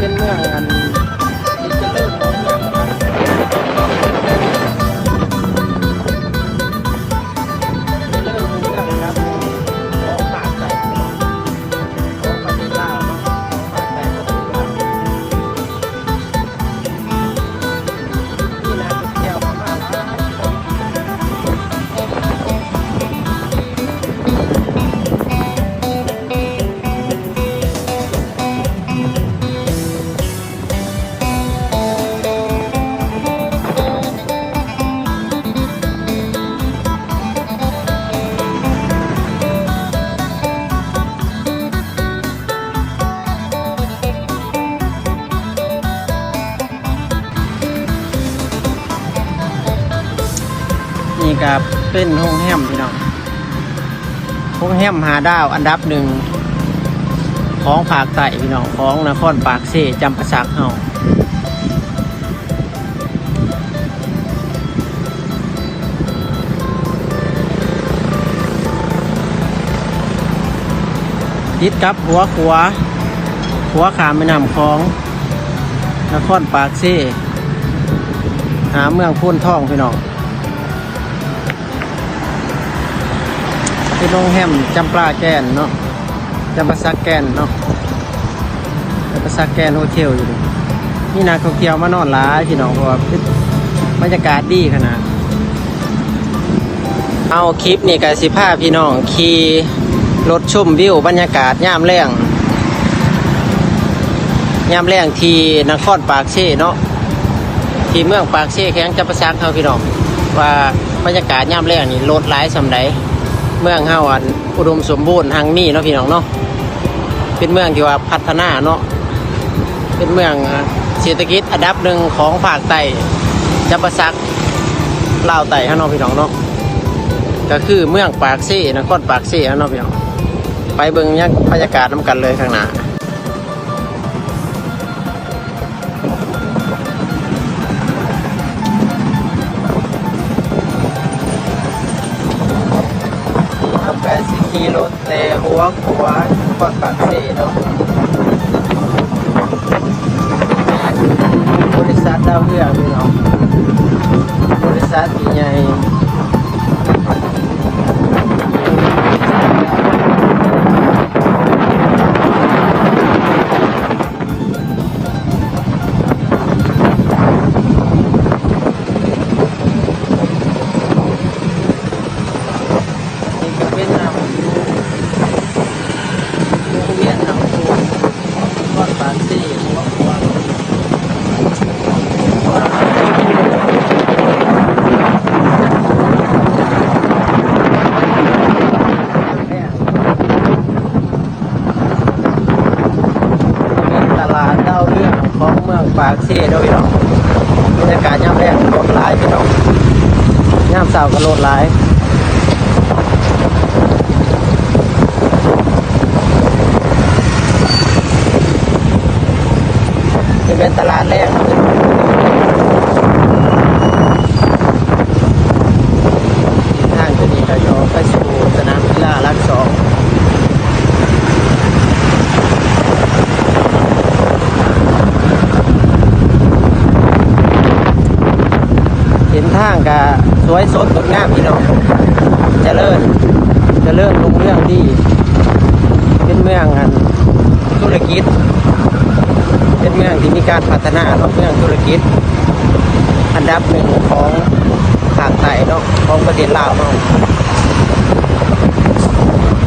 ເປັນເມືອງອັນທີ່ຈະເລີນຂອງເມືອງນະ ຈະເລີນຂອງເມືອງນະ ຂອງພາກໃຕ້ ຂອງປະເທດລາວເນາະ ຂອງພາກໃຕ້ປະເທດລາວ. ນີ້ກະເປັນໂຮງແຮມພີ່ນ້ອງ ໂຮງແຮມຫ້າດາວອັນດັບໜຶ່ງຂອງພາກໃຕ້ພີ່ນ້ອງ ຂອງນະຄອນປາກເຊ ຈຳປາສັກເຮົາ. ຕິດກັບຫົວຂົວ ຂົວຂ້າມແມ່ນ້ຳຂອງ ນະຄອນປາກເຊ ຫາເມືອງໂພນທອງພີ່ນ້ອງ. ເປັນໂຮງແຮມຈຳປາແກນເນາະ ຈຳປາສັກແກນເນາະ ຈຳປາສັກແກນໂຮເທວຢູ່ນີ້ ມີນັກທ່ອງທ່ຽວມານອນຫຼາຍພີ່ນ້ອງ ເພາະວ່າບັນຍາກາດດີຂະໜາດ. ເອົາ ຄລິບນີ້ກະຊິພາພີ່ນ້ອງຂີ່ລົດຊົມວິວບັນຍາກາດຍາມແລງ ຍາມແລງທີ່ນະຄອນປາກເຊເນາະ ທີ່ເມືອງປາກເຊ ແຂວງຈຳປາສັກເຮົາພີ່ນ້ອງ ວ່າບັນຍາກາດຍາມແລງນີ້ລົດຫຼາຍສ່ຳໃດ. ເມືອງເຮົາອັນອຸດົມສົມບູນຮັ່ງມີເນາະພີ່ນ້ອງເນາະ ເປັນເມືອງທີ່ວ່າພັດທະນາເນາະ ເປັນເມືອງເສດຖະກິດອັນດັບໜຶ່ງຂອງພາກໃຕ້ ຈຳປາສັກ ລາວໃຕ້ເຮົາເນາະພີ່ນ້ອງເນາະ ກະຄືເມືອງປາກເຊ ນະຄອນປາກເຊເຮົາເນາະພີ່ນ້ອງ. ໄປເບິ່ງບັນຍາກາດນຳກັນເລີຍຂ້າງໜ້າ. ເຮົາກະຊິຂີ່ລົດແຕ່ຫົວຂົວນະຄອນປາກເຊເນາະ ບໍລິສັດດາວເຮືອງພີ່ນ້ອງ ບໍລິສັດທີ່ໃຫຍ່. ນີ້ກະເປັນນ້ຳ ໂຮງຮຽນນ້ຳໂຂງ ນະຄອນປາກເຊ ເປັນຕະຫຼາດດາວເຮືອງຂອງເມືອງປາກເຊເນາະພີ່ນ້ອງ. ບັນຍາກາດຍາມແລງລົດຫຼາຍພີ່ນ້ອງ ຍາມເຊົ້າກະລົດຫຼາຍ. ນີ້ເປັນຕະຫຼາດແລງ ທາງໂຕນີ້ກະຈະອອກໄປສູ່ສະໜາມກິລາຫຼັກສອງ. ເສັ້ນທາງກະສວຍສົດງົດງາມພີ່ນ້ອງ ຈະເລີນ ຈະເລີນຮຸ່ງເຮືອງດີ ເປັນເມືອງອັນທຸລະກິດ ເປັນເມືອງທີ່ມີການພັດທະນາເນາະ ເມືອງທຸລະກິດອັນດັບໜຶ່ງຂອງພາກໃຕ້ເນາະ ຂອງປະເທດລາວເຮົາ.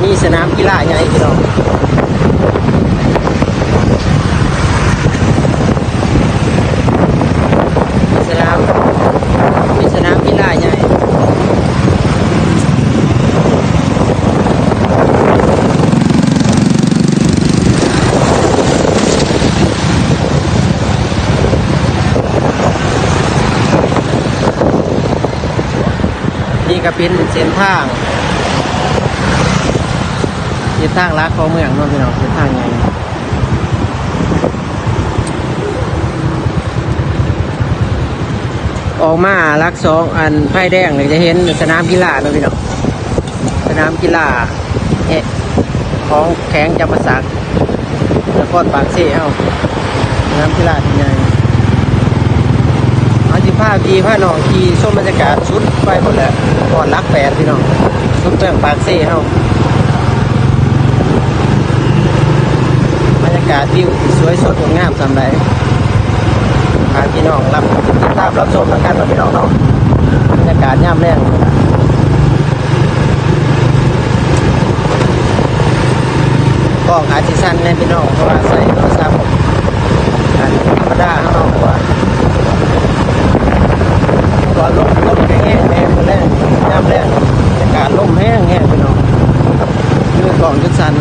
ມີສະໜາມກິລາໃຫຍ່ພີ່ນ້ອງ ສະໜາມ ມີສະໜາມກິລາໃຫຍ່. ນີ້ກະເປັນເສັ້ນທາງ ເສັ້ນທາງຫຼັກຂອງເມືອງເນາະພີ່ນ້ອງ ເສັ້ນທາງໃຫຍ່. ອອກມາຫຼັກສອງ ອັນໄຟແດງນີ້ຈະເຫັນສະໜາມກິລາເນາະພີ່ນ້ອງ ສະໜາມກິລາ ເອະ ຂອງແຂວງຈຳປາສັກ ນະຄອນປາກເຊເຮົາ. ນ້ຳທິລາດໃຫຍ່. ເຮົາຊິພາພີ່ພານ້ອງຂີ່ຊົມບັນຍາກາດສຸດໄປພຸ້ນແຫຼະ ຮອດຫຼັກແປດພີ່ນ້ອງ ສຸດເມືອງປາກເຊເຮົາ. ບັນຍາກາດວິວທີ່ສວຍສົດງົດງາມສ່ຳໃດ ພາພີ່ນ້ອງຮັບ ຕິດຕາມຮັບຊົມນຳກັນເນາະພີ່ນ້ອງເນາະ ບັນຍາກາດຍາມແລງ. ກ້ອງອາດຊິສັ່ນແດ່ພີ່ນ້ອງ ເພາະວ່າໃຊ້ໂທລະສັບອັນທຳມະດາເຮົາເນາະ ເພາະວ່າ ເພາະວ່າລົມ ລົມແຮງແດ່ ມື້ແລງ ຍາມແລງອາກາດລົມແຮງແຮງພີ່ນ້ອງ ມືກ້ອງຈົນສັ່ນ.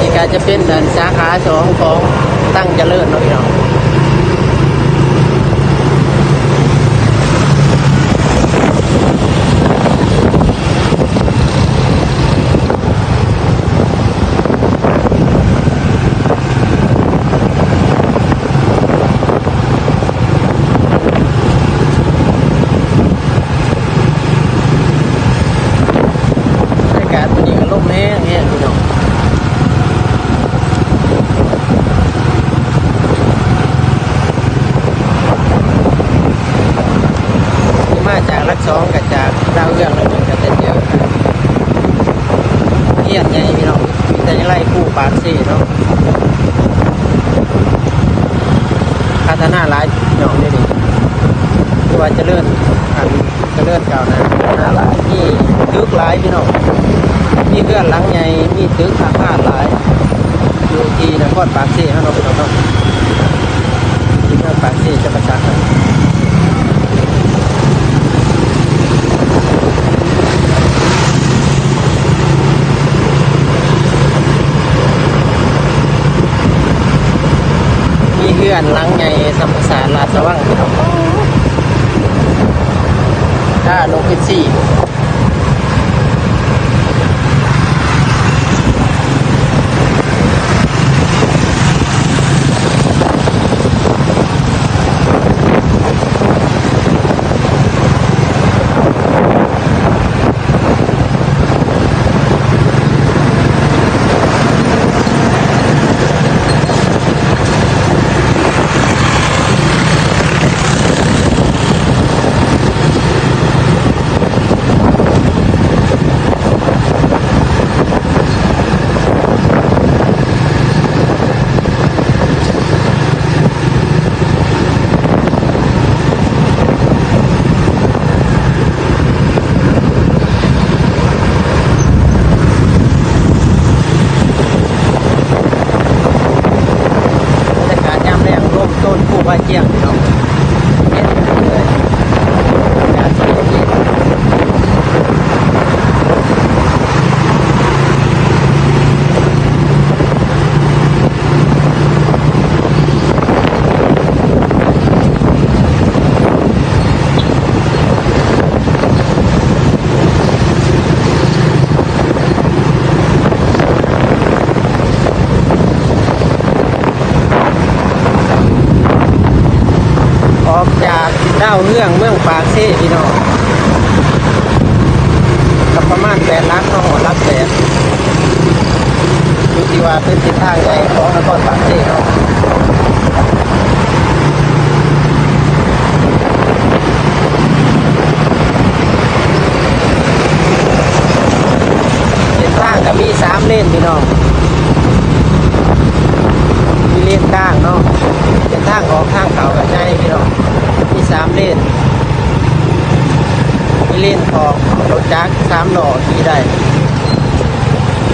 ນີ້ກະຈະເປັນອັນສາຂາສອງຂອງຕັງຈະເລີນເນາະພີ່ນ້ອງ. ບັນຍາກາດມື້ນີ້ກໍລົມແຮງແຮງພີ່ນ້ອງ ທີ່ມາຈາກຫຼັກສອງ ກໍຈາກດາວເຮືອງ ແລ້ວກໍຈະເຈີໂຮງຮຽນໃຫຍ່ພີ່ນ້ອງ ວິທະຍາໄລຄູປາກເຊເນາະ ພັດທະນາຫຼາຍພີ່ນ້ອງເດ ນີ້ ຖືວ່າຈະເລີນ ອັນ ຈະເລີນກ້າວໜ້າ ພັດທະນາຫຼາຍ ມີຕຶກຫຼາຍພີ່ນ້ອງ ມີເຮືອນຫຼັງໃຫຍ່ ມີຕຶກອາຄານຫຼາຍ ຢູ່ທີ່ນະຄອນປາກເຊເຮົາເນາະ ພີ່ນ້ອງເນາະ ທີ່ເມືອງປາກເຊ ຈຳປາສັກ. ມີເຮືອນຫຼັງໃຫຍ່ ສຳປະສານລາຊະວັງ ພີ່ນ້ອງ ທ່ານົກອິນຊີ. ບັນຍາກາດຍາມແລງ ລົມຕົ້ນພູຜາຈຽງ ພີ່ນ້ອງ ເຢັນເລີຍ ອາກາດເຢັນ. ອອກຈາກດາວເຮືອງເມືອງປາກເຊພີ່ນ້ອງ ກໍປະມານແປດຫຼັກເນາະ ຮອດຫຼັກແປດ ຢູ່ທີ່ວ່າເປັນເສັ້ນທາງໃຫຍ່ຂອງນະຄອນປາກເຊເນາະ. ເສັ້ນທາງກໍມີສາມເລນພີ່ນ້ອງ ມີເລນກາງເນາະ ເສັ້ນທາງອອກທາງເຂົ້າກໍໃຫຍ່ພີ່ນ້ອງ ມີສາມເລນ ມີເລນອອກລົດຈັກສາມລໍ້ຂີ່ໄດ້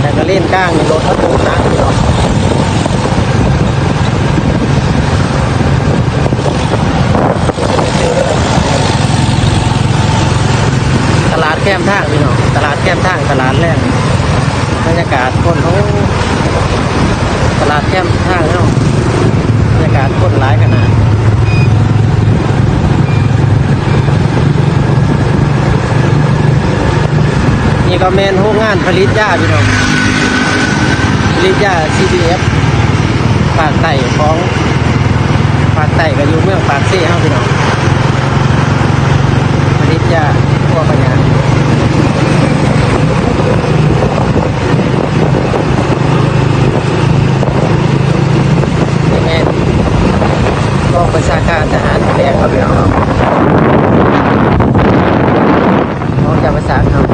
ແລ້ວກໍເລນກາງນີ້ລົດບັນທຸກໜັກເນາະ. ຕະຫຼາດແຄມທາງພີ່ນ້ອງ ຕະຫຼາດແຄມທາງ ຕະຫຼາດແລງ ບັນຍາກາດຄົນ ໂອ້ ຕະຫຼາດແຄມທາງເຮົາ ບັນຍາກາດຄົນຫຼາຍຂະໜາດ. ນີ້ກໍແມ່ນໂຮງງານຜະລິດຢາພີ່ນ້ອງ ຜະລິດຢາ ຊີບີເອັຟ ພາກໃຕ້ຂອງ ພາກໃຕ້ກໍຢູ່ເມືອງປາກເຊເຮົາພີ່ນ້ອງ ຜະລິດຢາ ພວກພະຍາ ນີ້ແມ່ນກອງບັນຊາການທະຫານແຂວງເຮົາພີ່ນ້ອງ ກອງບັນຊາການເຮົາ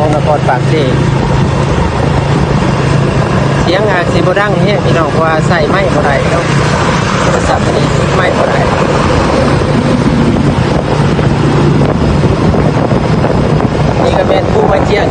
ຂອງນະຄອນປາກເຊ. ສຽງອາດຊິບໍ່ດັງແຮງພີ່ນ້ອງ ເພາະວ່າໃຊ້ໄມບໍ່ໄດ້ເນາະ ໂທລະສັບນີ້ໄມບໍ່ໄດ້. ນີ້ກໍແມ່ນພູພະຈຽງ